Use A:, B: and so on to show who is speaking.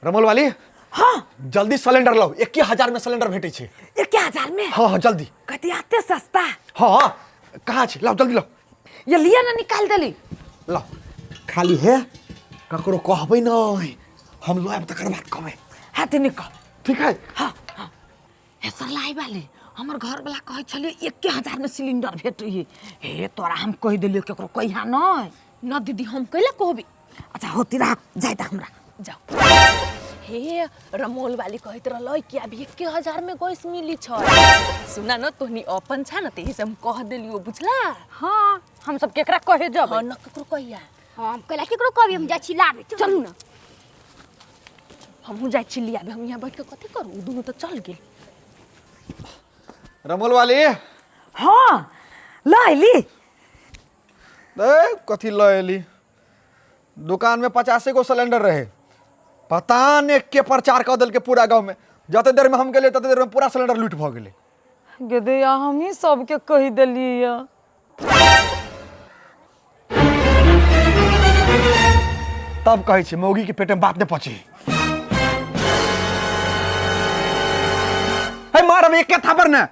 A: रमोल वाली।
B: हाँ।
A: जल्दी सिलेंडर लाओ, 1000 में सिलेंडर भेटै छै।
B: 1000 में?
A: हाँ हाँ, जल्दी।
B: कथी आते सस्ता?
A: हाँ हाँ, कहाँ छै? लाओ, जल्दी लाओ।
B: ये लिया ना, निकाल देली।
A: लाओ, खाली हे ककरो कहबै नहीं, हम लो आयब तकर बाद कहबै।
B: हाथ निकाल।
A: ठीक है।
B: हाँ हाँ, हे सरलाई वाले, हमर घर वाला कहै छलियै 1000 में सिलेंडर भेटै है। हे तोरा हम कहि देलियै, केकरो कहिया नहीं।
C: न दीदी, हम कैला कहबी?
B: अच्छा होती रहा, जाय दा हमरा।
C: जाओ। हे रमोल वाली कहैत रहलै कि अभी 1000 में गैस मिली छ। सुना न, तोहनी अपन छा न, तेही से हम कह देलियो, बुझला?
D: हाँ, हम सब केकरा कहे जब?
C: हाँ न, ककरो कहिया।
E: हम कैला केकरो कहबी? हम जाइ छी लाबे, चलू ना।
C: हमहूँ जाइ छी लियाबे, हम यहाँ बैठ के कथी करू? उ दुनू तऽ चल गेल।
A: रमोल वाली।
B: हाँ, ल अयली।
A: ए कथी ल एली? दुकान में 50 गो सिलेंडर रहे, पता ने के प्रचार कऽ देलकै पूरा गाँव में। जते देर में हम गेलियै तते देर में पूरा सिलेंडर लूट भऽ गेलै।
D: गेदैया, हमही सबके कहि देलियै।
A: तब कहै छै मौगी के पेट में बात नहीं पची। हे मारब एक थापर ने।